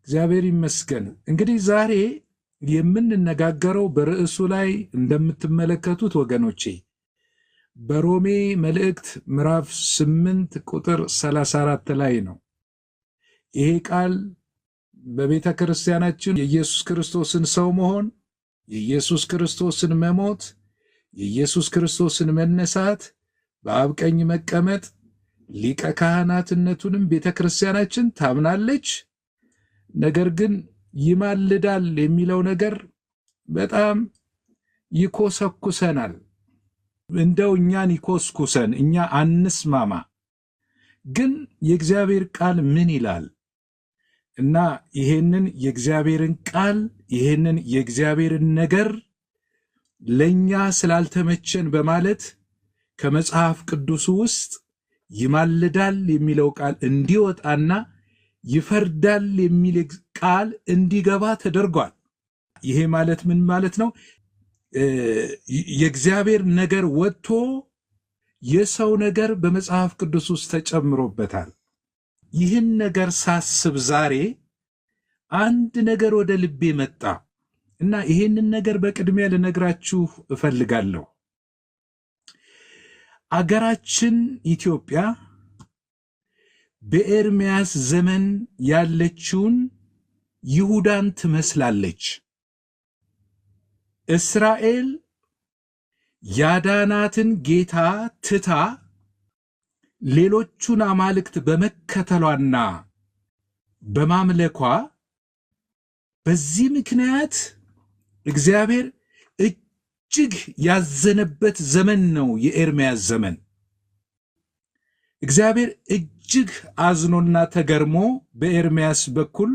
እግዚአብሔር ይመስገን። እንግዲህ ዛሬ የምንነጋገረው በርዕሱ ላይ እንደምትመለከቱት ወገኖቼ በሮሜ መልእክት ምዕራፍ 8 ቁጥር 34 ላይ ነው። ይሄ ቃል በቤተ ክርስቲያናችን የኢየሱስ ክርስቶስን ሰው መሆን፣ የኢየሱስ ክርስቶስን መሞት፣ የኢየሱስ ክርስቶስን መነሳት፣ በአብ ቀኝ መቀመጥ፣ ሊቀ ካህናትነቱንም ቤተ ክርስቲያናችን ታምናለች። ነገር ግን ይማልዳል የሚለው ነገር በጣም ይኮሰኩሰናል። እንደው እኛን ይኮስኩሰን፣ እኛ አንስማማ። ግን የእግዚአብሔር ቃል ምን ይላል? እና ይሄንን የእግዚአብሔርን ቃል፣ ይሄንን የእግዚአብሔርን ነገር ለእኛ ስላልተመቸን በማለት ከመጽሐፍ ቅዱሱ ውስጥ ይማልዳል የሚለው ቃል እንዲወጣና ይፈርዳል የሚል ቃል እንዲገባ ተደርጓል። ይሄ ማለት ምን ማለት ነው? የእግዚአብሔር ነገር ወጥቶ የሰው ነገር በመጽሐፍ ቅዱስ ውስጥ ተጨምሮበታል። ይህን ነገር ሳስብ ዛሬ አንድ ነገር ወደ ልቤ መጣ እና ይሄንን ነገር በቅድሚያ ልነግራችሁ እፈልጋለሁ። አገራችን ኢትዮጵያ በኤርምያስ ዘመን ያለችውን ይሁዳን ትመስላለች። እስራኤል ያዳናትን ጌታ ትታ ሌሎቹን አማልክት በመከተሏና በማምለኳ፣ በዚህ ምክንያት እግዚአብሔር እጅግ ያዘነበት ዘመን ነው የኤርምያስ ዘመን። እግዚአብሔር እጅግ አዝኖና ተገርሞ በኤርምያስ በኩል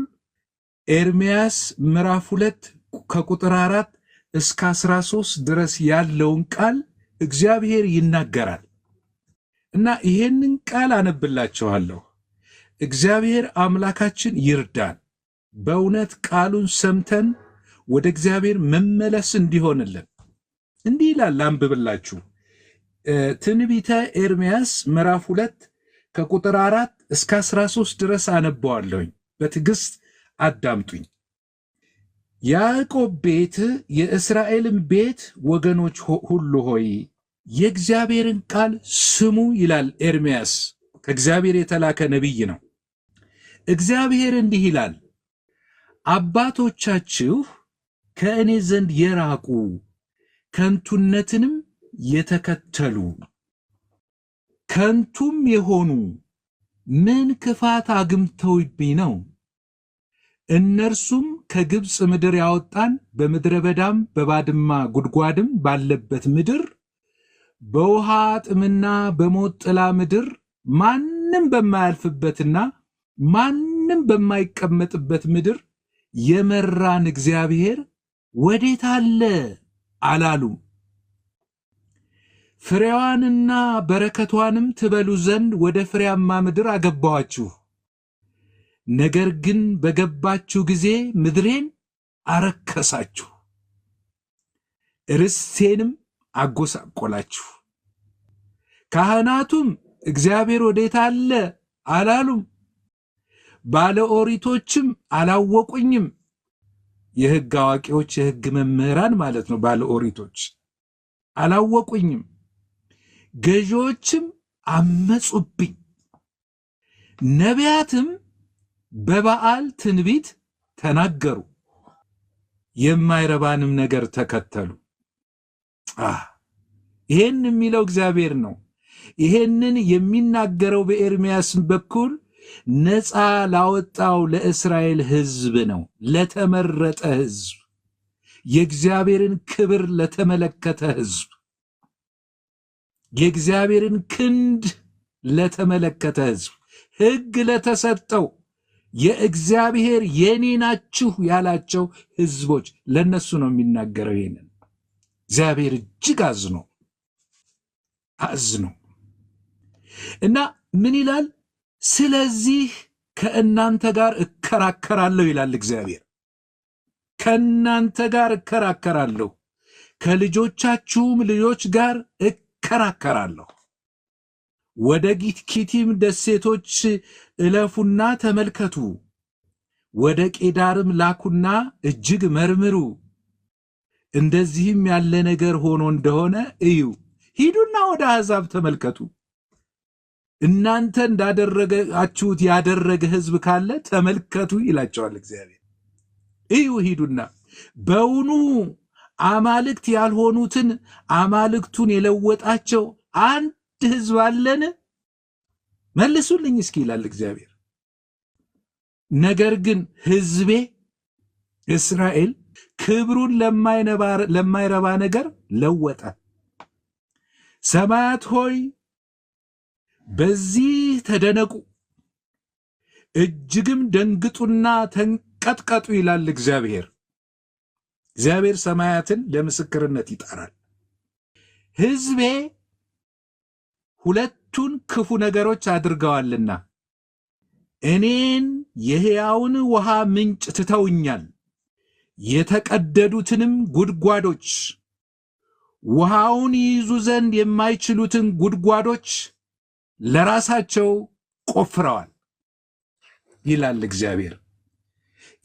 ኤርምያስ ምዕራፍ 2 ከቁጥር 4 እስከ 13 ድረስ ያለውን ቃል እግዚአብሔር ይናገራል እና ይሄንን ቃል አነብላችኋለሁ። እግዚአብሔር አምላካችን ይርዳን። በእውነት ቃሉን ሰምተን ወደ እግዚአብሔር መመለስ እንዲሆንልን። እንዲህ ይላል፣ ላንብብላችሁ። ትንቢተ ኤርምያስ ምዕራፍ 2 ከቁጥር 4 እስከ 13 ድረስ አነበዋለሁኝ። በትዕግስት አዳምጡኝ። ያዕቆብ ቤት፣ የእስራኤልም ቤት ወገኖች ሁሉ ሆይ፣ የእግዚአብሔርን ቃል ስሙ ይላል ኤርምያስ። ከእግዚአብሔር የተላከ ነቢይ ነው። እግዚአብሔር እንዲህ ይላል፣ አባቶቻችሁ ከእኔ ዘንድ የራቁ፣ ከንቱነትንም የተከተሉ፣ ከንቱም የሆኑ ምን ክፋት አግኝተውብኝ ነው? እነርሱም ከግብፅ ምድር ያወጣን፣ በምድረ በዳም በባድማ ጉድጓድም ባለበት ምድር፣ በውሃ ጥምና በሞት ጥላ ምድር፣ ማንም በማያልፍበትና ማንም በማይቀመጥበት ምድር የመራን እግዚአብሔር ወዴት አለ አላሉም። ፍሬዋንና በረከቷንም ትበሉ ዘንድ ወደ ፍሬያማ ምድር አገባኋችሁ። ነገር ግን በገባችሁ ጊዜ ምድሬን አረከሳችሁ፣ ርስቴንም አጎሳቆላችሁ። ካህናቱም እግዚአብሔር ወዴት አለ አላሉም፣ ባለ ኦሪቶችም አላወቁኝም። የሕግ አዋቂዎች፣ የሕግ መምህራን ማለት ነው። ባለ ኦሪቶች አላወቁኝም፣ ገዢዎችም አመጹብኝ፣ ነቢያትም በበዓል ትንቢት ተናገሩ፣ የማይረባንም ነገር ተከተሉ። ይሄን የሚለው እግዚአብሔር ነው። ይሄንን የሚናገረው በኤርምያስ በኩል ነፃ ላወጣው ለእስራኤል ሕዝብ ነው፣ ለተመረጠ ሕዝብ፣ የእግዚአብሔርን ክብር ለተመለከተ ሕዝብ፣ የእግዚአብሔርን ክንድ ለተመለከተ ሕዝብ፣ ሕግ ለተሰጠው፣ የእግዚአብሔር የኔ ናችሁ ያላቸው ሕዝቦች፣ ለነሱ ነው የሚናገረው። ይሄንን እግዚአብሔር እጅግ አዝኖ አዝኖ እና ምን ይላል? ስለዚህ ከእናንተ ጋር እከራከራለሁ ይላል እግዚአብሔር። ከእናንተ ጋር እከራከራለሁ፣ ከልጆቻችሁም ልጆች ጋር እከራከራለሁ። ወደ ኪቲም ደሴቶች እለፉና ተመልከቱ፣ ወደ ቄዳርም ላኩና እጅግ መርምሩ፣ እንደዚህም ያለ ነገር ሆኖ እንደሆነ እዩ። ሂዱና ወደ አሕዛብ ተመልከቱ። እናንተ እንዳደረጋችሁት ያደረገ ሕዝብ ካለ ተመልከቱ ይላቸዋል እግዚአብሔር። እዩ ሂዱና፣ በውኑ አማልክት ያልሆኑትን አማልክቱን የለወጣቸው አንድ ሕዝብ አለን? መልሱልኝ እስኪ ይላል እግዚአብሔር። ነገር ግን ሕዝቤ እስራኤል ክብሩን ለማይረባ ነገር ለወጠ። ሰማያት ሆይ በዚህ ተደነቁ፣ እጅግም ደንግጡና ተንቀጥቀጡ ይላል እግዚአብሔር። እግዚአብሔር ሰማያትን ለምስክርነት ይጠራል። ሕዝቤ ሁለቱን ክፉ ነገሮች አድርገዋልና እኔን የሕያውን ውሃ ምንጭ ትተውኛል፣ የተቀደዱትንም ጉድጓዶች ውሃውን ይይዙ ዘንድ የማይችሉትን ጉድጓዶች ለራሳቸው ቆፍረዋል ይላል እግዚአብሔር።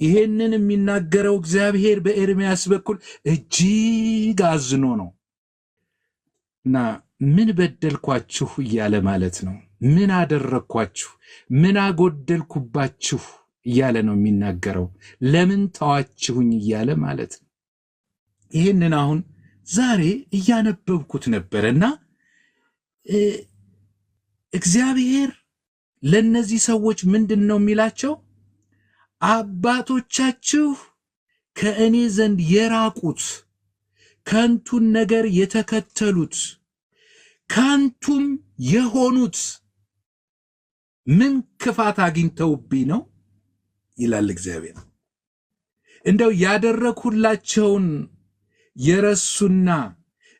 ይሄንን የሚናገረው እግዚአብሔር በኤርምያስ በኩል እጅግ አዝኖ ነው እና ምን በደልኳችሁ እያለ ማለት ነው። ምን አደረግኳችሁ፣ ምን አጎደልኩባችሁ እያለ ነው የሚናገረው። ለምን ተዋችሁኝ እያለ ማለት ነው። ይህንን አሁን ዛሬ እያነበብኩት ነበረና እግዚአብሔር ለእነዚህ ሰዎች ምንድን ነው የሚላቸው? አባቶቻችሁ ከእኔ ዘንድ የራቁት፣ ከንቱን ነገር የተከተሉት፣ ከንቱም የሆኑት ምን ክፋት አግኝተውብኝ ነው ይላል እግዚአብሔር። እንደው ያደረግሁላቸውን የረሱና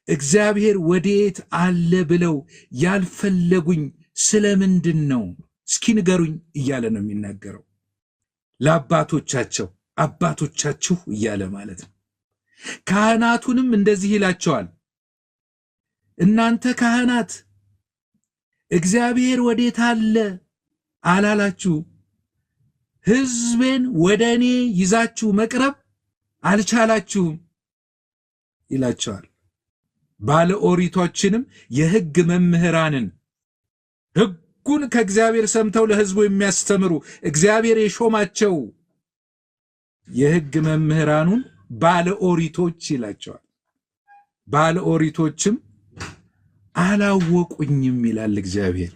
እግዚአብሔር ወዴት አለ ብለው ያልፈለጉኝ ስለምንድን ነው? እስኪ ንገሩኝ እያለ ነው የሚናገረው። ለአባቶቻቸው አባቶቻችሁ እያለ ማለት ነው። ካህናቱንም እንደዚህ ይላቸዋል። እናንተ ካህናት እግዚአብሔር ወዴት አለ አላላችሁ፣ ሕዝቤን ወደ እኔ ይዛችሁ መቅረብ አልቻላችሁም ይላቸዋል። ባለ ኦሪቶችንም የሕግ መምህራንን፣ ሕጉን ከእግዚአብሔር ሰምተው ለሕዝቡ የሚያስተምሩ እግዚአብሔር የሾማቸው የሕግ መምህራኑን ባለ ኦሪቶች ይላቸዋል። ባለ ኦሪቶችም አላወቁኝም ይላል እግዚአብሔር።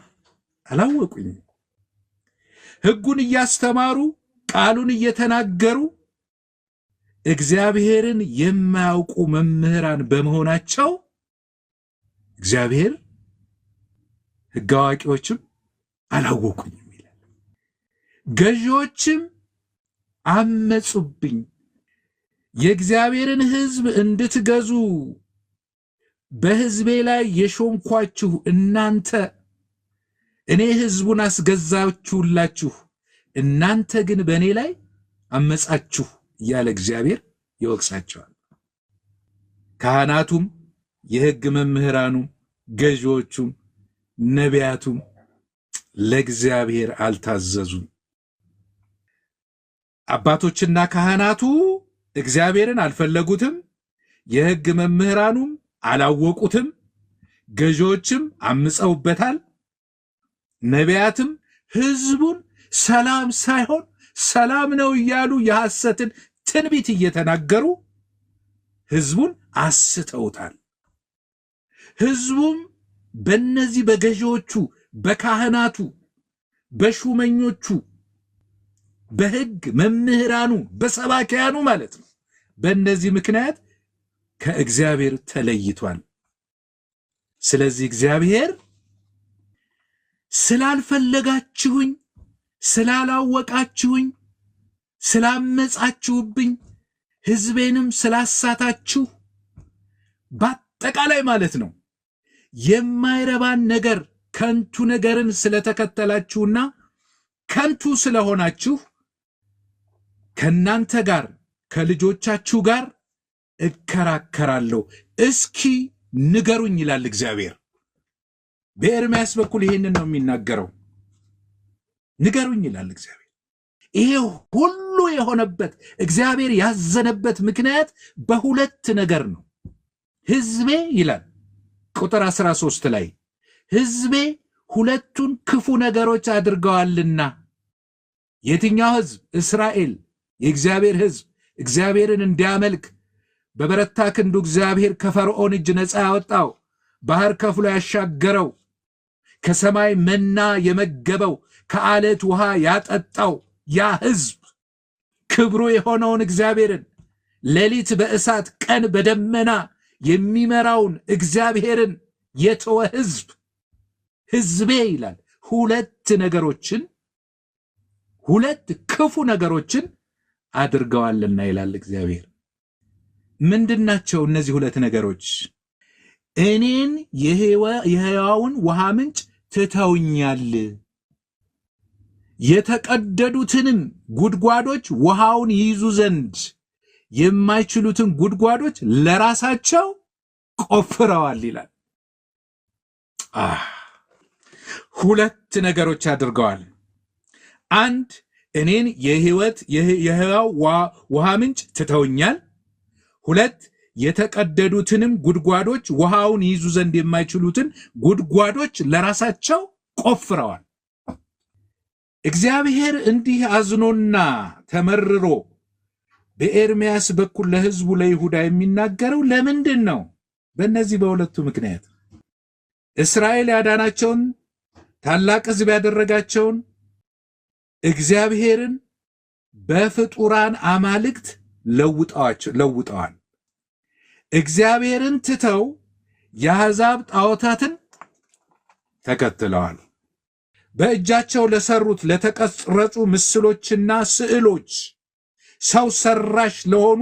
አላወቁኝም። ሕጉን እያስተማሩ ቃሉን እየተናገሩ እግዚአብሔርን የማያውቁ መምህራን በመሆናቸው እግዚአብሔር ሕግ አዋቂዎችም አላወቁኝም ይላል። ገዢዎችም አመጹብኝ። የእግዚአብሔርን ሕዝብ እንድትገዙ በሕዝቤ ላይ የሾምኳችሁ እናንተ፣ እኔ ሕዝቡን አስገዛችሁላችሁ፣ እናንተ ግን በእኔ ላይ አመጻችሁ እያለ እግዚአብሔር ይወቅሳቸዋል። ካህናቱም የሕግ መምህራኑም ገዢዎቹም ነቢያቱም ለእግዚአብሔር አልታዘዙም። አባቶችና ካህናቱ እግዚአብሔርን አልፈለጉትም። የሕግ መምህራኑም አላወቁትም። ገዢዎችም አምፀውበታል። ነቢያትም ሕዝቡን ሰላም ሳይሆን ሰላም ነው እያሉ የሐሰትን ትንቢት እየተናገሩ ሕዝቡን አስተውታል። ሕዝቡም በእነዚህ በገዢዎቹ፣ በካህናቱ፣ በሹመኞቹ፣ በሕግ መምህራኑ፣ በሰባኪያኑ ማለት ነው። በእነዚህ ምክንያት ከእግዚአብሔር ተለይቷል። ስለዚህ እግዚአብሔር ስላልፈለጋችሁኝ፣ ስላላወቃችሁኝ፣ ስላመጻችሁብኝ፣ ሕዝቤንም ስላሳታችሁ፣ በአጠቃላይ ማለት ነው የማይረባን ነገር ከንቱ ነገርን ስለተከተላችሁና ከንቱ ስለሆናችሁ ከናንተ ጋር ከልጆቻችሁ ጋር እከራከራለሁ፣ እስኪ ንገሩኝ ይላል እግዚአብሔር። በኤርምያስ በኩል ይሄንን ነው የሚናገረው። ንገሩኝ ይላል እግዚአብሔር። ይሄ ሁሉ የሆነበት፣ እግዚአብሔር ያዘነበት ምክንያት በሁለት ነገር ነው። ሕዝቤ ይላል ቁጥር 13 ላይ፣ ሕዝቤ ሁለቱን ክፉ ነገሮች አድርገዋልና። የትኛው ሕዝብ? እስራኤል፣ የእግዚአብሔር ሕዝብ፣ እግዚአብሔርን እንዲያመልክ በበረታ ክንዱ እግዚአብሔር ከፈርዖን እጅ ነፃ ያወጣው፣ ባህር ከፍሎ ያሻገረው፣ ከሰማይ መና የመገበው፣ ከአለት ውሃ ያጠጣው ያ ሕዝብ፣ ክብሩ የሆነውን እግዚአብሔርን፣ ሌሊት በእሳት ቀን በደመና የሚመራውን እግዚአብሔርን የተወ ሕዝብ፣ ሕዝቤ ይላል፣ ሁለት ነገሮችን፣ ሁለት ክፉ ነገሮችን አድርገዋልና ይላል እግዚአብሔር። ምንድናቸው እነዚህ ሁለት ነገሮች? እኔን የሕያውን ውሃ ምንጭ ትተውኛል፣ የተቀደዱትንም ጉድጓዶች፣ ውሃውን ይይዙ ዘንድ የማይችሉትን ጉድጓዶች ለራሳቸው ቆፍረዋል ይላል። ሁለት ነገሮች አድርገዋል። አንድ፣ እኔን የህይወት የሕያው ውሃ ምንጭ ትተውኛል። ሁለት፣ የተቀደዱትንም ጉድጓዶች፣ ውሃውን ይይዙ ዘንድ የማይችሉትን ጉድጓዶች ለራሳቸው ቆፍረዋል። እግዚአብሔር እንዲህ አዝኖና ተመርሮ በኤርምያስ በኩል ለሕዝቡ ለይሁዳ የሚናገረው ለምንድን ነው? በእነዚህ በሁለቱ ምክንያት። እስራኤል ያዳናቸውን፣ ታላቅ ሕዝብ ያደረጋቸውን እግዚአብሔርን በፍጡራን አማልክት ለውጠዋል። እግዚአብሔርን ትተው የአሕዛብ ጣዖታትን ተከትለዋል። በእጃቸው ለሰሩት ለተቀረጹ ምስሎችና ስዕሎች፣ ሰው ሰራሽ ለሆኑ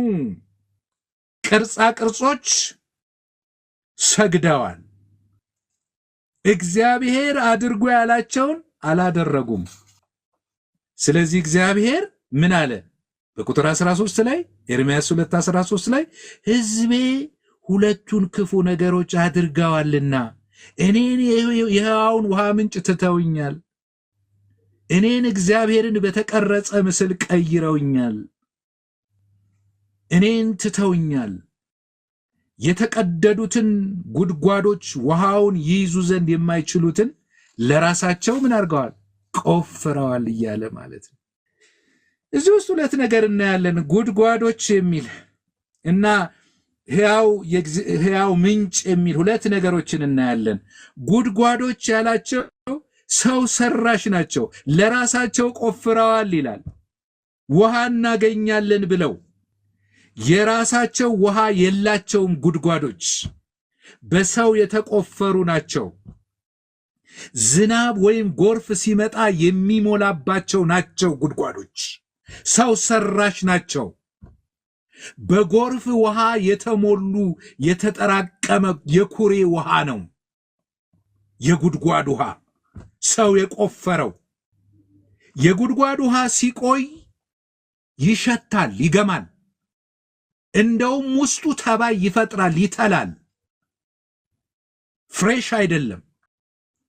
ቅርጻ ቅርጾች ሰግደዋል። እግዚአብሔር አድርጉ ያላቸውን አላደረጉም። ስለዚህ እግዚአብሔር ምን አለ? በቁጥር 13 ላይ፣ ኤርምያስ 2:13 ላይ፣ ሕዝቤ ሁለቱን ክፉ ነገሮች አድርገዋልና፣ እኔን የሕያውን ውሃ ምንጭ ትተውኛል፣ እኔን እግዚአብሔርን በተቀረጸ ምስል ቀይረውኛል፣ እኔን ትተውኛል፣ የተቀደዱትን ጉድጓዶች፣ ውሃውን ይይዙ ዘንድ የማይችሉትን ለራሳቸው ምን አድርገዋል? ቆፍረዋል እያለ ማለት ነው። እዚህ ውስጥ ሁለት ነገር እናያለን። ጉድጓዶች የሚል እና ሕያው ምንጭ የሚል ሁለት ነገሮችን እናያለን። ጉድጓዶች ያላቸው ሰው ሰራሽ ናቸው። ለራሳቸው ቆፍረዋል ይላል። ውሃ እናገኛለን ብለው የራሳቸው ውሃ የላቸውም። ጉድጓዶች በሰው የተቆፈሩ ናቸው። ዝናብ ወይም ጎርፍ ሲመጣ የሚሞላባቸው ናቸው። ጉድጓዶች ሰው ሰራሽ ናቸው። በጎርፍ ውሃ የተሞሉ፣ የተጠራቀመ የኩሬ ውሃ ነው። የጉድጓድ ውሃ፣ ሰው የቆፈረው የጉድጓድ ውሃ ሲቆይ ይሸታል፣ ይገማል። እንደውም ውስጡ ተባይ ይፈጥራል፣ ይተላል። Fresh አይደለም።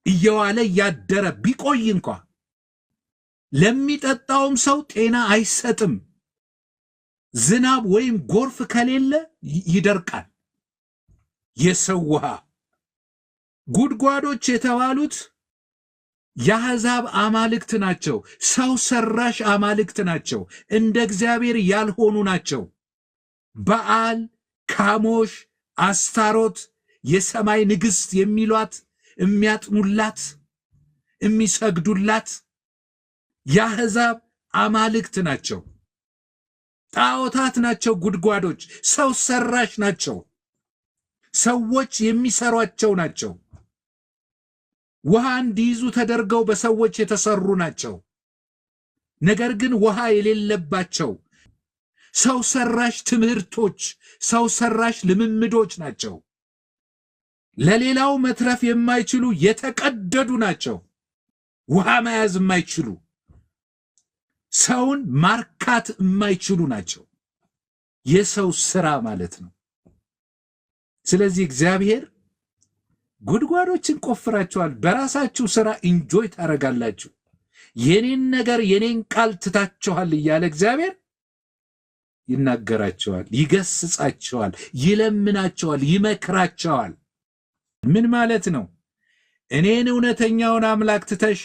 እየዋለ እያደረ ቢቆይ እንኳ ለሚጠጣውም ሰው ጤና አይሰጥም። ዝናብ ወይም ጎርፍ ከሌለ ይደርቃል። የሰው ውሃ። ጉድጓዶች የተባሉት የአሕዛብ አማልክት ናቸው። ሰው ሰራሽ አማልክት ናቸው። እንደ እግዚአብሔር ያልሆኑ ናቸው። በኣል፣ ካሞሽ፣ አስታሮት፣ የሰማይ ንግሥት የሚሏት፣ የሚያጥኑላት፣ የሚሰግዱላት የአሕዛብ አማልክት ናቸው። ጣዖታት ናቸው። ጉድጓዶች ሰው ሰራሽ ናቸው። ሰዎች የሚሰሯቸው ናቸው። ውሃ እንዲይዙ ተደርገው በሰዎች የተሰሩ ናቸው። ነገር ግን ውሃ የሌለባቸው ሰው ሰራሽ ትምህርቶች፣ ሰው ሰራሽ ልምምዶች ናቸው። ለሌላው መትረፍ የማይችሉ የተቀደዱ ናቸው። ውሃ መያዝ የማይችሉ፣ ሰውን ማርካት የማይችሉ ናቸው። የሰው ስራ ማለት ነው። ስለዚህ እግዚአብሔር ጉድጓዶችን ቆፍራችኋል፣ በራሳችሁ ስራ enjoy ታደርጋላችሁ። የኔን ነገር የኔን ቃል ትታችኋል እያለ እግዚአብሔር ይናገራቸዋል፣ ይገስጻቸዋል፣ ይለምናቸዋል፣ ይመክራቸዋል። ምን ማለት ነው? እኔን እውነተኛውን አምላክ ትተሽ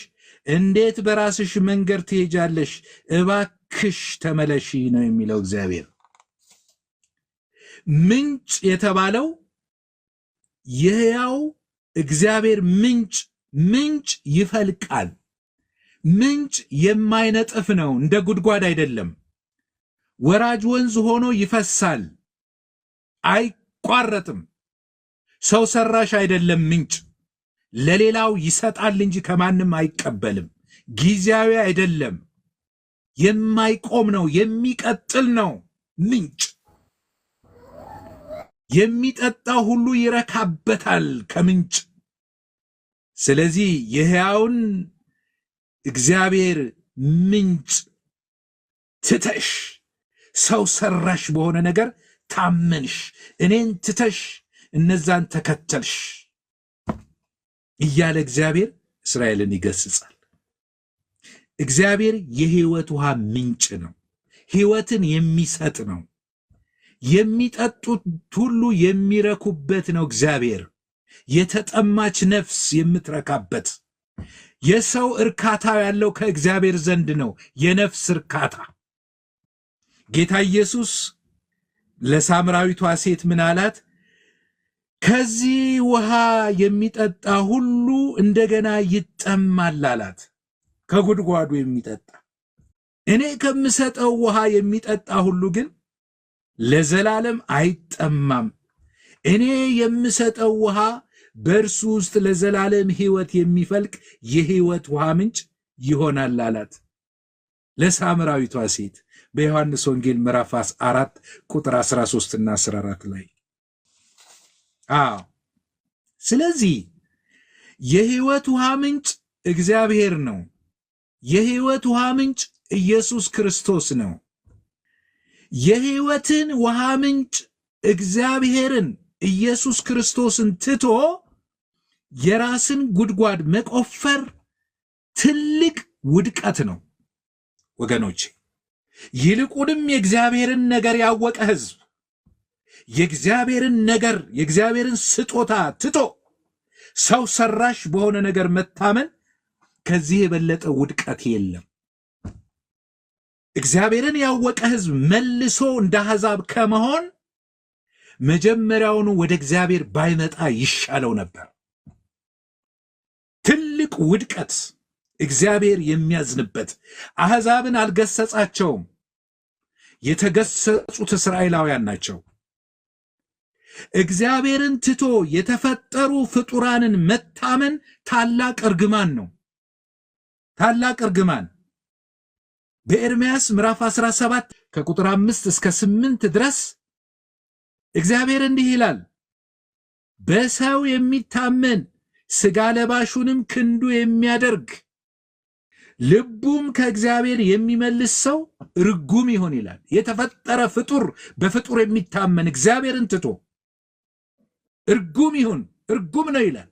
እንዴት በራስሽ መንገድ ትሄጃለሽ? እባክሽ ተመለሺ ነው የሚለው እግዚአብሔር። ምንጭ የተባለው የሕያው እግዚአብሔር ምንጭ፣ ምንጭ ይፈልቃል። ምንጭ የማይነጥፍ ነው፣ እንደ ጉድጓድ አይደለም። ወራጅ ወንዝ ሆኖ ይፈሳል፣ አይቋረጥም። ሰው ሰራሽ አይደለም። ምንጭ ለሌላው ይሰጣል እንጂ ከማንም አይቀበልም። ጊዜያዊ አይደለም፣ የማይቆም ነው፣ የሚቀጥል ነው። ምንጭ የሚጠጣ ሁሉ ይረካበታል ከምንጭ። ስለዚህ የሕያውን እግዚአብሔር ምንጭ ትተሽ ሰው ሰራሽ በሆነ ነገር ታመንሽ፣ እኔን ትተሽ እነዛን ተከተልሽ እያለ እግዚአብሔር እስራኤልን ይገስጻል። እግዚአብሔር የሕይወት ውሃ ምንጭ ነው። ሕይወትን የሚሰጥ ነው። የሚጠጡት ሁሉ የሚረኩበት ነው። እግዚአብሔር የተጠማች ነፍስ የምትረካበት፣ የሰው እርካታ ያለው ከእግዚአብሔር ዘንድ ነው። የነፍስ እርካታ። ጌታ ኢየሱስ ለሳምራዊቷ ሴት ምን አላት? ከዚህ ውሃ የሚጠጣ ሁሉ እንደገና ይጠማል አላት። ከጉድጓዱ የሚጠጣ፣ እኔ ከምሰጠው ውሃ የሚጠጣ ሁሉ ግን ለዘላለም አይጠማም። እኔ የምሰጠው ውሃ በእርሱ ውስጥ ለዘላለም ሕይወት የሚፈልቅ የሕይወት ውሃ ምንጭ ይሆናል አላት ለሳምራዊቷ ሴት በዮሐንስ ወንጌል ምዕራፍ 4 ቁጥር 13 እና 14 ላይ። አዎ፣ ስለዚህ የሕይወት ውሃ ምንጭ እግዚአብሔር ነው። የሕይወት ውሃ ምንጭ ኢየሱስ ክርስቶስ ነው። የሕይወትን ውሃ ምንጭ እግዚአብሔርን ኢየሱስ ክርስቶስን ትቶ የራስን ጉድጓድ መቆፈር ትልቅ ውድቀት ነው ወገኖቼ። ይልቁንም የእግዚአብሔርን ነገር ያወቀ ሕዝብ የእግዚአብሔርን ነገር፣ የእግዚአብሔርን ስጦታ ትቶ ሰው ሰራሽ በሆነ ነገር መታመን ከዚህ የበለጠ ውድቀት የለም። እግዚአብሔርን ያወቀ ሕዝብ መልሶ እንደ አሕዛብ ከመሆን መጀመሪያውኑ ወደ እግዚአብሔር ባይመጣ ይሻለው ነበር። ትልቅ ውድቀት፣ እግዚአብሔር የሚያዝንበት። አሕዛብን አልገሰጻቸውም። የተገሰጹት እስራኤላውያን ናቸው። እግዚአብሔርን ትቶ የተፈጠሩ ፍጡራንን መታመን ታላቅ እርግማን ነው። ታላቅ እርግማን። በኤርምያስ ምዕራፍ 17 ከቁጥር 5 እስከ 8 ድረስ እግዚአብሔር እንዲህ ይላል፣ በሰው የሚታመን፣ ሥጋ ለባሹንም ክንዱ የሚያደርግ፣ ልቡም ከእግዚአብሔር የሚመልስ ሰው ርጉም ይሁን ይላል። የተፈጠረ ፍጡር፣ በፍጡር የሚታመን እግዚአብሔርን ትቶ እርጉም ይሁን፣ እርጉም ነው ይላል።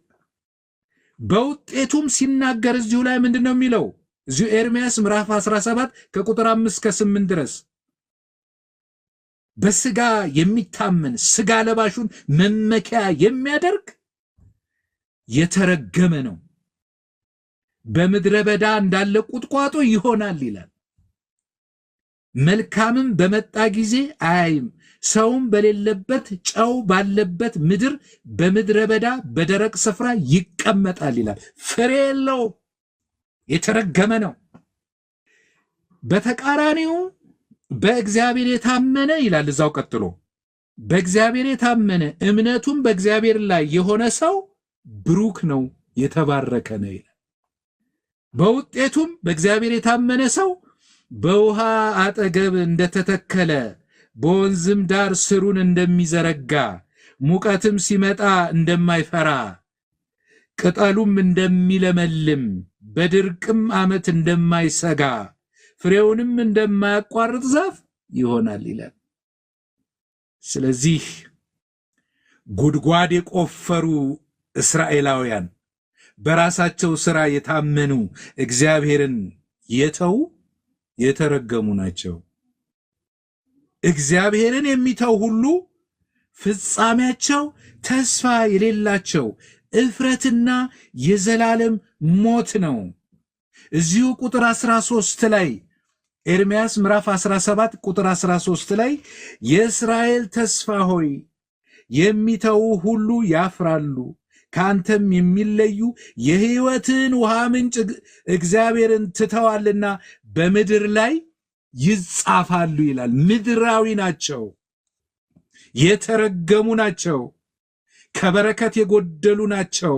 በውጤቱም ሲናገር እዚሁ ላይ ምንድን ነው የሚለው? እዚሁ ኤርምያስ ምዕራፍ 17 ከቁጥር 5 እስከ 8 ድረስ በስጋ የሚታመን፣ ስጋ ለባሹን መመኪያ የሚያደርግ የተረገመ ነው፣ በምድረ በዳ እንዳለ ቁጥቋጦ ይሆናል ይላል። መልካምም በመጣ ጊዜ አያይም፣ ሰውም በሌለበት ጨው ባለበት ምድር በምድረ በዳ በደረቅ ስፍራ ይቀመጣል ይላል። ፍሬ የለውም፣ የተረገመ ነው። በተቃራኒው በእግዚአብሔር የታመነ ይላል እዛው ቀጥሎ፣ በእግዚአብሔር የታመነ፣ እምነቱም በእግዚአብሔር ላይ የሆነ ሰው ብሩክ ነው፣ የተባረከ ነው ይላል። በውጤቱም በእግዚአብሔር የታመነ ሰው በውሃ አጠገብ እንደተተከለ፣ በወንዝም ዳር ስሩን እንደሚዘረጋ፣ ሙቀትም ሲመጣ እንደማይፈራ፣ ቅጠሉም እንደሚለመልም፣ በድርቅም ዓመት እንደማይሰጋ፣ ፍሬውንም እንደማያቋርጥ ዛፍ ይሆናል ይላል። ስለዚህ ጉድጓድ የቆፈሩ እስራኤላውያን፣ በራሳቸው ሥራ የታመኑ፣ እግዚአብሔርን የተዉ የተረገሙ ናቸው። እግዚአብሔርን የሚተው ሁሉ ፍጻሜያቸው ተስፋ የሌላቸው እፍረትና የዘላለም ሞት ነው። እዚሁ ቁጥር 13 ላይ፣ ኤርምያስ ምዕራፍ 17 ቁጥር 13 ላይ፣ የእስራኤል ተስፋ ሆይ፣ የሚተዉ ሁሉ ያፍራሉ፣ ከአንተም የሚለዩ የሕይወትን ውሃ ምንጭ እግዚአብሔርን ትተዋልና በምድር ላይ ይጻፋሉ ይላል። ምድራዊ ናቸው፣ የተረገሙ ናቸው፣ ከበረከት የጎደሉ ናቸው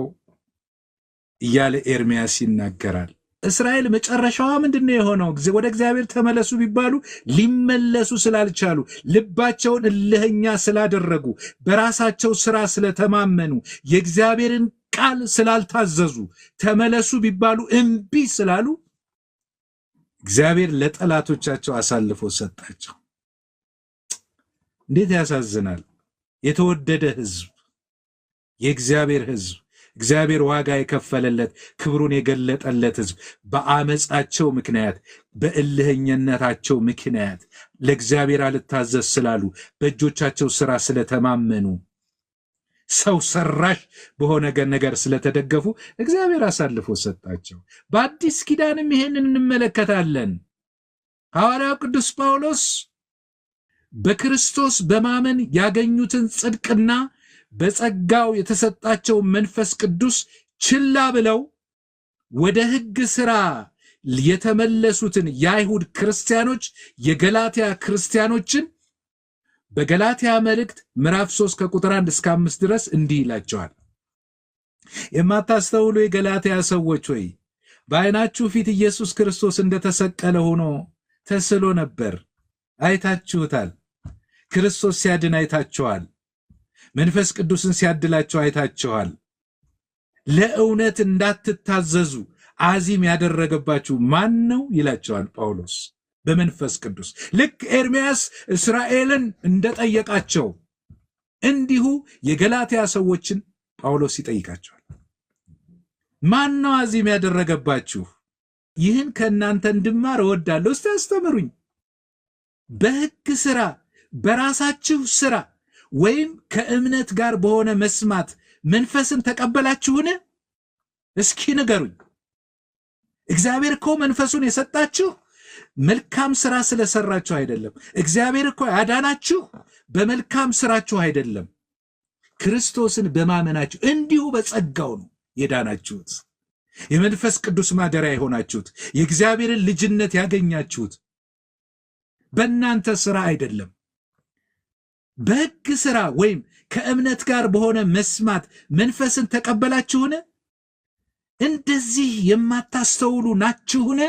እያለ ኤርምያስ ይናገራል። እስራኤል መጨረሻዋ ምንድን ነው የሆነው? ወደ እግዚአብሔር ተመለሱ ቢባሉ ሊመለሱ ስላልቻሉ፣ ልባቸውን እልህኛ ስላደረጉ፣ በራሳቸው ስራ ስለተማመኑ፣ የእግዚአብሔርን ቃል ስላልታዘዙ፣ ተመለሱ ቢባሉ እምቢ ስላሉ እግዚአብሔር ለጠላቶቻቸው አሳልፎ ሰጣቸው። እንዴት ያሳዝናል! የተወደደ ሕዝብ፣ የእግዚአብሔር ሕዝብ፣ እግዚአብሔር ዋጋ የከፈለለት፣ ክብሩን የገለጠለት ሕዝብ በአመፃቸው ምክንያት፣ በእልህኝነታቸው ምክንያት፣ ለእግዚአብሔር አልታዘዝ ስላሉ፣ በእጆቻቸው ስራ ስለተማመኑ፣ ሰው ሰራሽ በሆነ ነገር ስለተደገፉ እግዚአብሔር አሳልፎ ሰጣቸው። በአዲስ ኪዳንም ይሄንን እንመለከታለን። ሐዋርያው ቅዱስ ጳውሎስ በክርስቶስ በማመን ያገኙትን ጽድቅና በጸጋው የተሰጣቸው መንፈስ ቅዱስ ችላ ብለው ወደ ሕግ ሥራ የተመለሱትን የአይሁድ ክርስቲያኖች፣ የገላትያ ክርስቲያኖችን በገላትያ መልእክት ምዕራፍ 3 ከቁጥር 1 እስከ 5 ድረስ እንዲህ ይላቸዋል። የማታስተውሉ የገላትያ ሰዎች ሆይ፣ በዓይናችሁ ፊት ኢየሱስ ክርስቶስ እንደተሰቀለ ሆኖ ተስሎ ነበር። አይታችሁታል። ክርስቶስ ሲያድን አይታችኋል። መንፈስ ቅዱስን ሲያድላቸው አይታችኋል። ለእውነት እንዳትታዘዙ አዚም ያደረገባችሁ ማን ነው ይላቸዋል ጳውሎስ በመንፈስ ቅዱስ። ልክ ኤርምያስ እስራኤልን እንደጠየቃቸው እንዲሁ የገላትያ ሰዎችን ጳውሎስ ይጠይቃቸዋል። ማን ነው አዚም ያደረገባችሁ? ይህን ከእናንተ እንድማር እወዳለሁ። እስቲ አስተምሩኝ። በሕግ ሥራ፣ በራሳችሁ ሥራ ወይም ከእምነት ጋር በሆነ መስማት መንፈስን ተቀበላችሁን? እስኪ ንገሩኝ። እግዚአብሔር እኮ መንፈሱን የሰጣችሁ መልካም ስራ ስለሰራችሁ አይደለም። እግዚአብሔር እኮ ያዳናችሁ በመልካም ስራችሁ አይደለም። ክርስቶስን በማመናችሁ እንዲሁ በጸጋው ነው የዳናችሁት። የመንፈስ ቅዱስ ማደሪያ የሆናችሁት፣ የእግዚአብሔርን ልጅነት ያገኛችሁት በእናንተ ስራ አይደለም። በሕግ ስራ ወይም ከእምነት ጋር በሆነ መስማት መንፈስን ተቀበላችሁን? እንደዚህ የማታስተውሉ ናችሁን?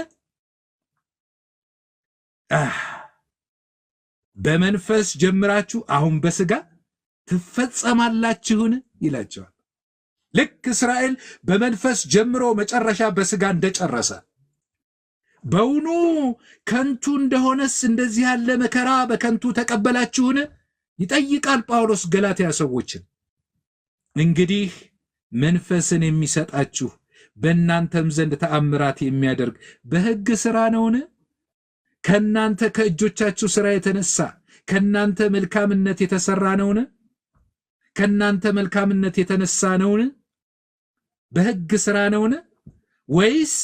አህ፣ በመንፈስ ጀምራችሁ አሁን በስጋ ትፈጸማላችሁን? ይላቸዋል። ልክ እስራኤል በመንፈስ ጀምሮ መጨረሻ በስጋ እንደጨረሰ፣ በውኑ ከንቱ እንደሆነስ እንደዚህ ያለ መከራ በከንቱ ተቀበላችሁን? ይጠይቃል ጳውሎስ ገላትያ ሰዎችን። እንግዲህ መንፈስን የሚሰጣችሁ፣ በእናንተም ዘንድ ተአምራት የሚያደርግ በሕግ ሥራ ነውን? ከእናንተ ከእጆቻችሁ ሥራ የተነሳ፣ ከእናንተ መልካምነት የተሰራ ነውን? ከእናንተ መልካምነት የተነሳ ነውን? በሕግ ሥራ ነውን? ወይስ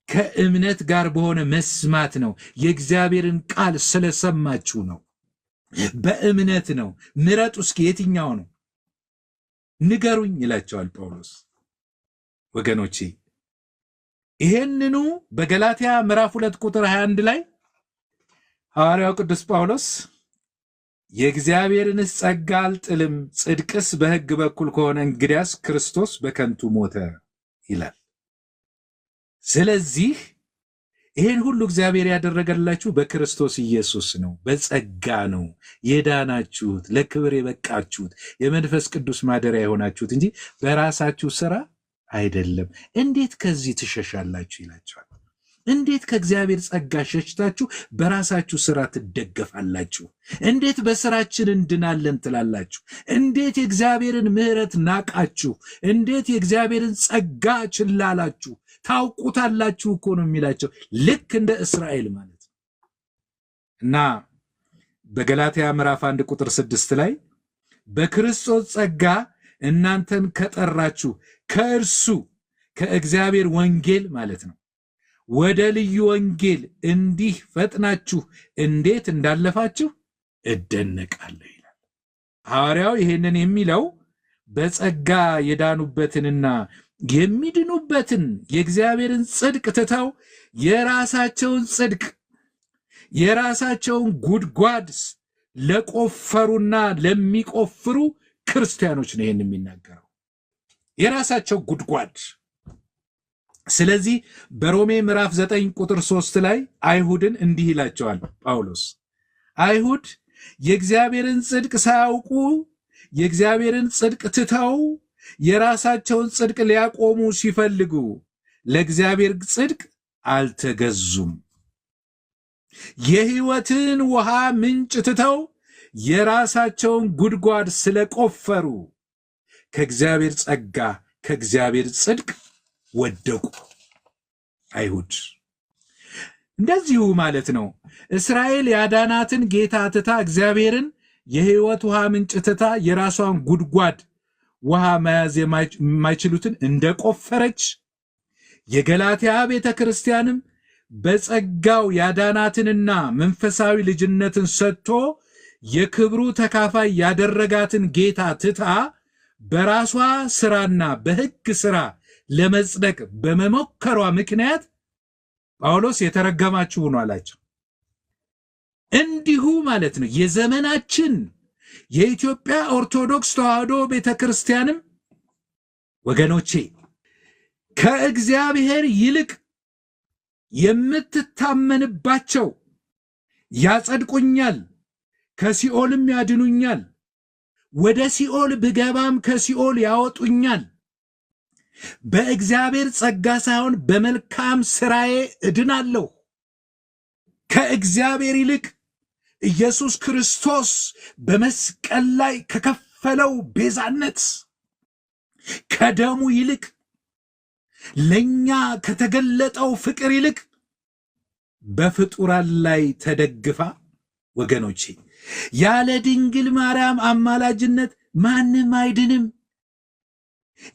ከእምነት ጋር በሆነ መስማት ነው? የእግዚአብሔርን ቃል ስለሰማችሁ ነው። በእምነት ነው። ምረጡ እስኪ፣ የትኛው ነው? ንገሩኝ ይላቸዋል ጳውሎስ። ወገኖቼ፣ ይሄንኑ በገላትያ ምዕራፍ 2 ቁጥር 21 ላይ ሐዋርያው ቅዱስ ጳውሎስ የእግዚአብሔርንስ ጸጋ አልጥልም፣ ጽድቅስ በሕግ በኩል ከሆነ እንግዲያስ ክርስቶስ በከንቱ ሞተ ይላል። ስለዚህ ይህን ሁሉ እግዚአብሔር ያደረገላችሁ በክርስቶስ ኢየሱስ ነው፣ በጸጋ ነው የዳናችሁት፣ ለክብር የበቃችሁት፣ የመንፈስ ቅዱስ ማደሪያ የሆናችሁት እንጂ በራሳችሁ ስራ አይደለም። እንዴት ከዚህ ትሸሻላችሁ ይላቸዋል። እንዴት ከእግዚአብሔር ጸጋ ሸሽታችሁ በራሳችሁ ስራ ትደገፋላችሁ? እንዴት በስራችን እንድናለን ትላላችሁ? እንዴት የእግዚአብሔርን ምሕረት ናቃችሁ? እንዴት የእግዚአብሔርን ጸጋ ችላ አላችሁ? ታውቁታላችሁ እኮ ነው የሚላቸው፣ ልክ እንደ እስራኤል ማለት ነው። እና በገላትያ ምዕራፍ 1 ቁጥር 6 ላይ በክርስቶስ ጸጋ እናንተን ከጠራችሁ ከእርሱ ከእግዚአብሔር ወንጌል ማለት ነው ወደ ልዩ ወንጌል እንዲህ ፈጥናችሁ እንዴት እንዳለፋችሁ እደነቃለሁ ይላል። ሐዋርያው ይሄንን የሚለው በጸጋ የዳኑበትንና የሚድኑበትን የእግዚአብሔርን ጽድቅ ትተው የራሳቸውን ጽድቅ የራሳቸውን ጉድጓድ ለቆፈሩና ለሚቆፍሩ ክርስቲያኖች ነው ይሄን የሚናገረው። የራሳቸው ጉድጓድ። ስለዚህ በሮሜ ምዕራፍ 9 ቁጥር 3 ላይ አይሁድን እንዲህ ይላቸዋል ጳውሎስ። አይሁድ የእግዚአብሔርን ጽድቅ ሳያውቁ የእግዚአብሔርን ጽድቅ ትተው የራሳቸውን ጽድቅ ሊያቆሙ ሲፈልጉ ለእግዚአብሔር ጽድቅ አልተገዙም። የሕይወትን ውሃ ምንጭ ትተው የራሳቸውን ጉድጓድ ስለቆፈሩ ከእግዚአብሔር ጸጋ ከእግዚአብሔር ጽድቅ ወደቁ አይሁድ። እንደዚሁ ማለት ነው። እስራኤል ያዳናትን ጌታ ትታ እግዚአብሔርን የሕይወት ውሃ ምንጭ ትታ የራሷን ጉድጓድ ውሃ መያዝ የማይችሉትን እንደቆፈረች የገላትያ ቤተ ክርስቲያንም በጸጋው ያዳናትንና መንፈሳዊ ልጅነትን ሰጥቶ የክብሩ ተካፋይ ያደረጋትን ጌታ ትታ በራሷ ስራና በሕግ ስራ ለመጽደቅ በመሞከሯ ምክንያት ጳውሎስ የተረገማችሁ ሁኑ አላቸው። እንዲሁ ማለት ነው የዘመናችን የኢትዮጵያ ኦርቶዶክስ ተዋሕዶ ቤተክርስቲያንም ወገኖቼ ከእግዚአብሔር ይልቅ የምትታመንባቸው ያጸድቁኛል፣ ከሲኦልም ያድኑኛል፣ ወደ ሲኦል ብገባም ከሲኦል ያወጡኛል፣ በእግዚአብሔር ጸጋ ሳይሆን በመልካም ስራዬ እድናለሁ፣ ከእግዚአብሔር ይልቅ ኢየሱስ ክርስቶስ በመስቀል ላይ ከከፈለው ቤዛነት ከደሙ ይልቅ ለኛ ከተገለጠው ፍቅር ይልቅ በፍጡራን ላይ ተደግፋ ወገኖቼ ያለ ድንግል ማርያም አማላጅነት ማንም አይድንም።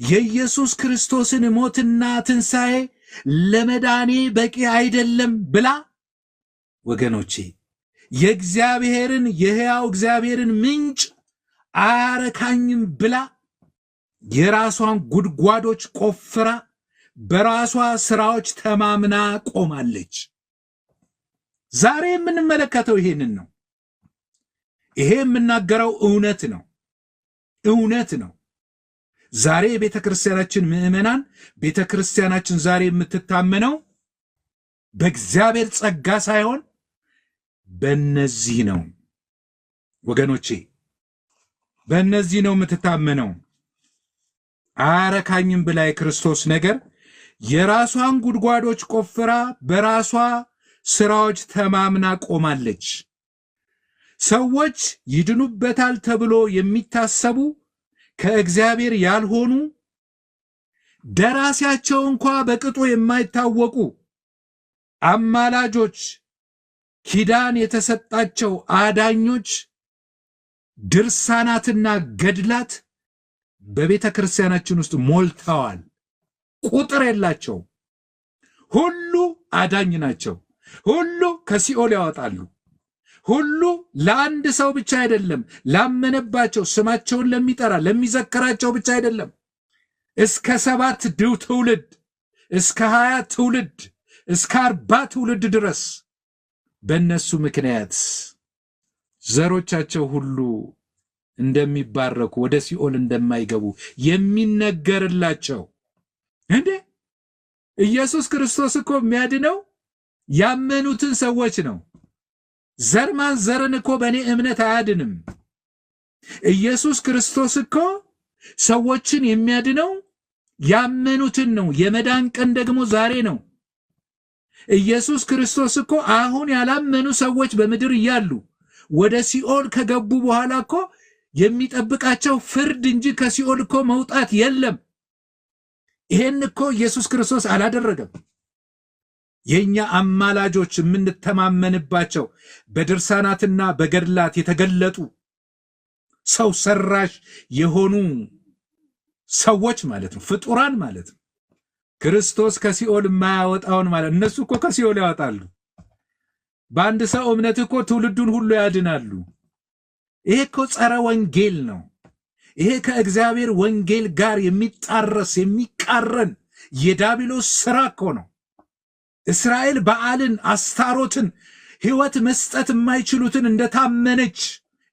የኢየሱስ ክርስቶስን ሞትና ትንሣኤ ለመዳኔ በቂ አይደለም ብላ ወገኖቼ የእግዚአብሔርን የሕያው እግዚአብሔርን ምንጭ አያረካኝም ብላ የራሷን ጉድጓዶች ቆፍራ በራሷ ስራዎች ተማምና ቆማለች። ዛሬ የምንመለከተው ይሄንን ነው። ይሄ የምናገረው እውነት ነው፣ እውነት ነው። ዛሬ የቤተ ክርስቲያናችን ምዕመናን፣ ቤተ ክርስቲያናችን ዛሬ የምትታመነው በእግዚአብሔር ጸጋ ሳይሆን በእነዚህ ነው ወገኖቼ፣ በእነዚህ ነው የምትታመነው። አያረካኝም ብላ የክርስቶስ ነገር የራሷን ጉድጓዶች ቆፍራ በራሷ ስራዎች ተማምና ቆማለች። ሰዎች ይድኑበታል ተብሎ የሚታሰቡ ከእግዚአብሔር ያልሆኑ ደራሲያቸው እንኳ በቅጡ የማይታወቁ አማላጆች፣ ኪዳን የተሰጣቸው አዳኞች፣ ድርሳናትና ገድላት በቤተ ክርስቲያናችን ውስጥ ሞልተዋል። ቁጥር የላቸውም። ሁሉ አዳኝ ናቸው። ሁሉ ከሲኦል ያወጣሉ። ሁሉ ለአንድ ሰው ብቻ አይደለም፣ ላመነባቸው ስማቸውን ለሚጠራ ለሚዘክራቸው ብቻ አይደለም፣ እስከ 7 ትውልድ፣ እስከ 20 ትውልድ፣ እስከ 40 ትውልድ ድረስ በእነሱ ምክንያት ዘሮቻቸው ሁሉ እንደሚባረኩ ወደ ሲኦል እንደማይገቡ የሚነገርላቸው። እንዴ ኢየሱስ ክርስቶስ እኮ የሚያድነው ያመኑትን ሰዎች ነው። ዘር ማንዘርን እኮ በእኔ እምነት አያድንም። ኢየሱስ ክርስቶስ እኮ ሰዎችን የሚያድነው ያመኑትን ነው። የመዳን ቀን ደግሞ ዛሬ ነው። ኢየሱስ ክርስቶስ እኮ አሁን ያላመኑ ሰዎች በምድር እያሉ ወደ ሲኦል ከገቡ በኋላ እኮ የሚጠብቃቸው ፍርድ እንጂ ከሲኦል እኮ መውጣት የለም። ይሄን እኮ ኢየሱስ ክርስቶስ አላደረገም። የኛ አማላጆች የምንተማመንባቸው በድርሳናትና በገድላት የተገለጡ ሰው ሰራሽ የሆኑ ሰዎች ማለት ነው፣ ፍጡራን ማለት ነው። ክርስቶስ ከሲኦል የማያወጣውን ማለት እነሱ እኮ ከሲኦል ያወጣሉ። በአንድ ሰው እምነት እኮ ትውልዱን ሁሉ ያድናሉ። ይሄ እኮ ጸረ ወንጌል ነው። ይሄ ከእግዚአብሔር ወንጌል ጋር የሚጣረስ የሚቃረን የዳቢሎስ ስራ እኮ ነው። እስራኤል በዓልን፣ አስታሮትን፣ ሕይወት መስጠት የማይችሉትን እንደታመነች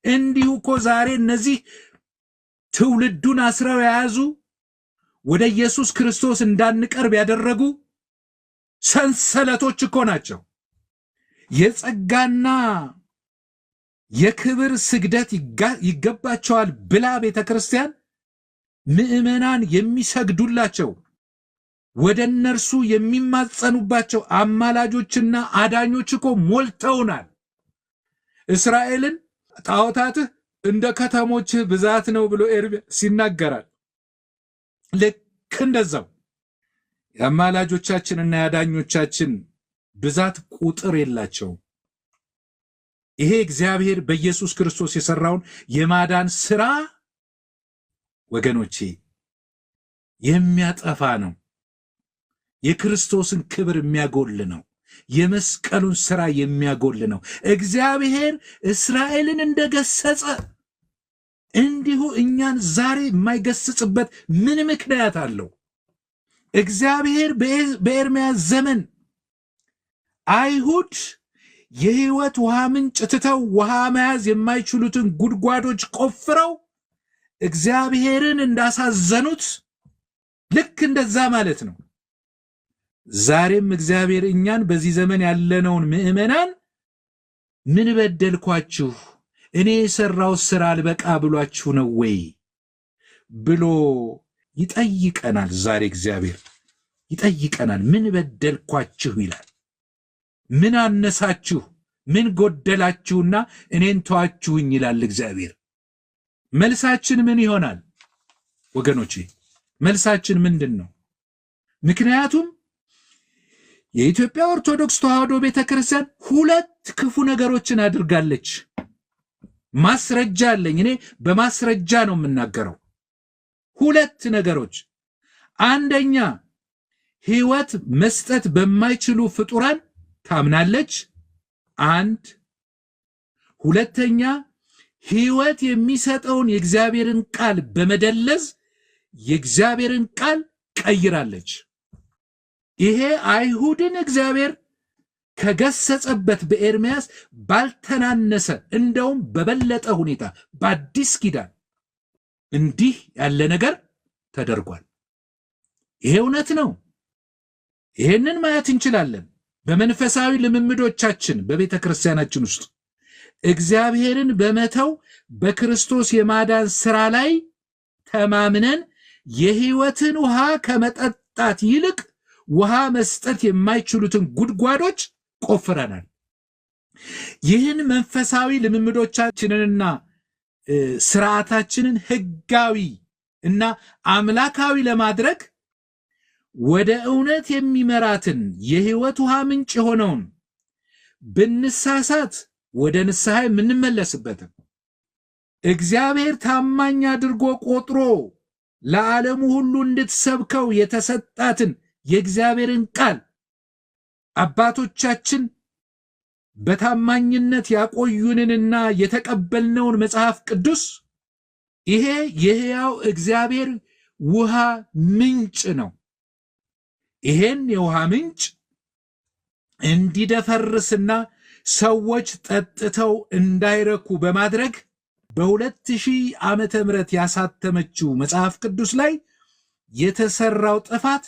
እንዲሁ እኮ ዛሬ እነዚህ ትውልዱን አስረው የያዙ፣ ወደ ኢየሱስ ክርስቶስ እንዳንቀርብ ያደረጉ ሰንሰለቶች እኮ ናቸው። የጸጋና የክብር ስግደት ይገባቸዋል ብላ ቤተ ክርስቲያን ምዕመናን የሚሰግዱላቸው፣ ወደ እነርሱ የሚማጸኑባቸው አማላጆችና አዳኞች እኮ ሞልተውናል። እስራኤልን ጣዖታትህ እንደ ከተሞችህ ብዛት ነው ብሎ ኤርምያስ ይናገራል። ልክ እንደዛው የአማላጆቻችንና የአዳኞቻችን ብዛት ቁጥር የላቸውም። ይሄ እግዚአብሔር በኢየሱስ ክርስቶስ የሰራውን የማዳን ስራ ወገኖቼ የሚያጠፋ ነው። የክርስቶስን ክብር የሚያጎል ነው። የመስቀሉን ስራ የሚያጎል ነው። እግዚአብሔር እስራኤልን እንደገሰጸ እንዲሁ እኛን ዛሬ የማይገስጽበት ምን ምክንያት አለው? እግዚአብሔር በኤርምያስ ዘመን አይሁድ የሕይወት ውሃ ምንጭ ትተው ውሃ መያዝ የማይችሉትን ጉድጓዶች ቆፍረው እግዚአብሔርን እንዳሳዘኑት ልክ እንደዛ ማለት ነው። ዛሬም እግዚአብሔር እኛን በዚህ ዘመን ያለነውን ምዕመናን ምን በደልኳችሁ፣ እኔ የሰራው ስራ አልበቃ ብሏችሁ ነው ወይ ብሎ ይጠይቀናል። ዛሬ እግዚአብሔር ይጠይቀናል። ምን በደልኳችሁ ይላል። ምን አነሳችሁ፣ ምን ጎደላችሁና እኔን ተዋችሁኝ ይላል እግዚአብሔር። መልሳችን ምን ይሆናል ወገኖቼ? መልሳችን ምንድን ነው? ምክንያቱም የኢትዮጵያ ኦርቶዶክስ ተዋሕዶ ቤተክርስቲያን ሁለት ክፉ ነገሮችን አድርጋለች። ማስረጃ አለኝ። እኔ በማስረጃ ነው የምናገረው። ሁለት ነገሮች፣ አንደኛ ሕይወት መስጠት በማይችሉ ፍጡራን ታምናለች። አንድ። ሁለተኛ ሕይወት የሚሰጠውን የእግዚአብሔርን ቃል በመደለዝ የእግዚአብሔርን ቃል ቀይራለች። ይሄ አይሁድን እግዚአብሔር ከገሰጸበት በኤርምያስ ባልተናነሰ እንደውም በበለጠ ሁኔታ በአዲስ ኪዳን እንዲህ ያለ ነገር ተደርጓል። ይሄ እውነት ነው። ይሄንን ማየት እንችላለን። በመንፈሳዊ ልምምዶቻችን በቤተ ክርስቲያናችን ውስጥ እግዚአብሔርን በመተው በክርስቶስ የማዳን ሥራ ላይ ተማምነን የሕይወትን ውሃ ከመጠጣት ይልቅ ውሃ መስጠት የማይችሉትን ጉድጓዶች ቆፍረናል። ይህን መንፈሳዊ ልምምዶቻችንንና ስርዓታችንን ሕጋዊ እና አምላካዊ ለማድረግ ወደ እውነት የሚመራትን የሕይወት ውሃ ምንጭ የሆነውን፣ ብንሳሳት ወደ ንስሐ የምንመለስበትን፣ እግዚአብሔር ታማኝ አድርጎ ቆጥሮ ለዓለሙ ሁሉ እንድትሰብከው የተሰጣትን የእግዚአብሔርን ቃል፣ አባቶቻችን በታማኝነት ያቆዩንንና የተቀበልነውን መጽሐፍ ቅዱስ፣ ይሄ የሕያው እግዚአብሔር ውሃ ምንጭ ነው። ይሄን የውሃ ምንጭ እንዲደፈርስና ሰዎች ጠጥተው እንዳይረኩ በማድረግ በ2000 ዓመተ ምህረት ያሳተመችው መጽሐፍ ቅዱስ ላይ የተሰራው ጥፋት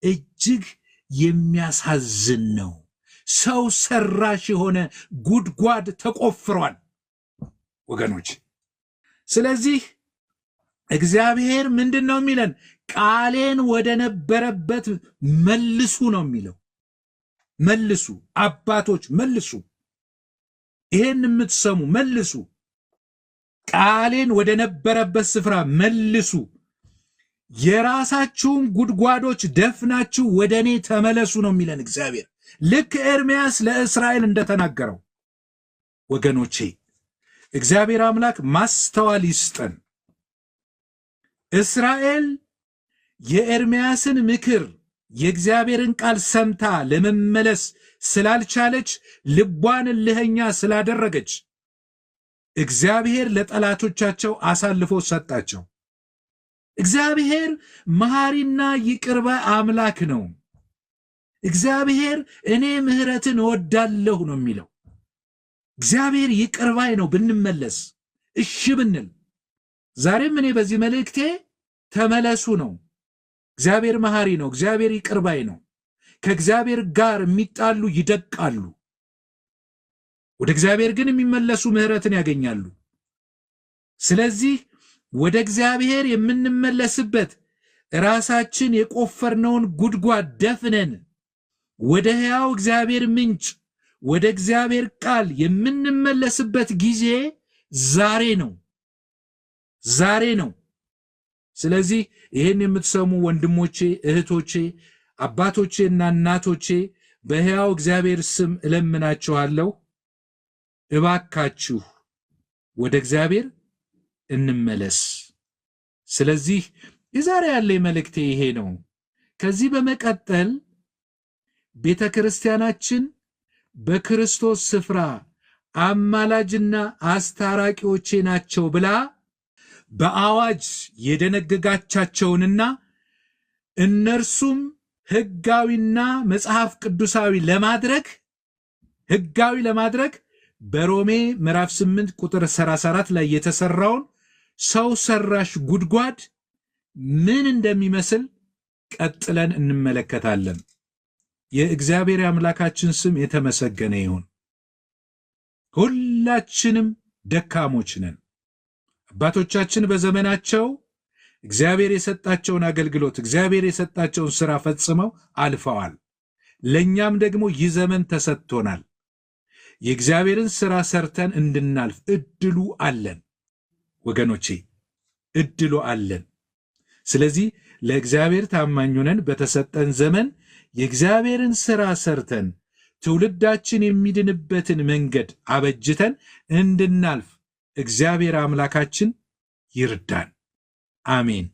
እጅግ የሚያሳዝን ነው። ሰው ሰራሽ የሆነ ጉድጓድ ተቆፍሯል ወገኖች። ስለዚህ እግዚአብሔር ምንድን ነው የሚለን? ቃሌን ወደ ነበረበት መልሱ ነው የሚለው። መልሱ፣ አባቶች መልሱ፣ ይሄን የምትሰሙ መልሱ፣ ቃሌን ወደ ነበረበት ስፍራ መልሱ። የራሳችሁን ጉድጓዶች ደፍናችሁ ወደ እኔ ተመለሱ ነው የሚለን እግዚአብሔር። ልክ ኤርምያስ ለእስራኤል እንደተናገረው። ወገኖቼ፣ እግዚአብሔር አምላክ ማስተዋል ይስጠን። እስራኤል የኤርምያስን ምክር፣ የእግዚአብሔርን ቃል ሰምታ ለመመለስ ስላልቻለች፣ ልቧን እልኸኛ ስላደረገች እግዚአብሔር ለጠላቶቻቸው አሳልፎ ሰጣቸው። እግዚአብሔር መሐሪና ይቅር ባይ አምላክ ነው። እግዚአብሔር እኔ ምሕረትን እወዳለሁ ነው የሚለው። እግዚአብሔር ይቅር ባይ ነው ብንመለስ፣ እሺ ብንል። ዛሬም እኔ በዚህ መልእክቴ ተመለሱ ነው። እግዚአብሔር መሐሪ ነው። እግዚአብሔር ይቅር ባይ ነው። ከእግዚአብሔር ጋር የሚጣሉ ይደቃሉ። ወደ እግዚአብሔር ግን የሚመለሱ ምሕረትን ያገኛሉ። ስለዚህ ወደ እግዚአብሔር የምንመለስበት፣ ራሳችን የቆፈርነውን ጉድጓድ ደፍነን ወደ ሕያው እግዚአብሔር ምንጭ፣ ወደ እግዚአብሔር ቃል የምንመለስበት ጊዜ ዛሬ ነው። ዛሬ ነው። ስለዚህ ይህን የምትሰሙ ወንድሞቼ፣ እህቶቼ፣ አባቶቼና እናቶቼ፣ በሕያው እግዚአብሔር ስም እለምናችኋለሁ፣ እባካችሁ ወደ እግዚአብሔር እንመለስ። ስለዚህ የዛሬ ያለ መልእክቴ ይሄ ነው። ከዚህ በመቀጠል ቤተ ክርስቲያናችን በክርስቶስ ስፍራ አማላጅና አስታራቂዎቼ ናቸው ብላ በአዋጅ የደነገጋቻቸውንና እነርሱም ሕጋዊና መጽሐፍ ቅዱሳዊ ለማድረግ በሮሜ ምዕራፍ 8 ቁጥር 34 ላይ የተሰራውን ሰው ሰራሽ ጉድጓድ ምን እንደሚመስል ቀጥለን እንመለከታለን። የእግዚአብሔር አምላካችን ስም የተመሰገነ ይሁን። ሁላችንም ደካሞች ነን። አባቶቻችን በዘመናቸው እግዚአብሔር የሰጣቸውን አገልግሎት፣ እግዚአብሔር የሰጣቸውን ሥራ ፈጽመው አልፈዋል። ለእኛም ደግሞ ይህ ዘመን ተሰጥቶናል። የእግዚአብሔርን ሥራ ሰርተን እንድናልፍ እድሉ አለን። ወገኖቼ፣ እድሉ አለን። ስለዚህ ለእግዚአብሔር ታማኝ ሆነን በተሰጠን ዘመን የእግዚአብሔርን ሥራ ሰርተን ትውልዳችን የሚድንበትን መንገድ አበጅተን እንድናልፍ እግዚአብሔር አምላካችን ይርዳን። አሜን።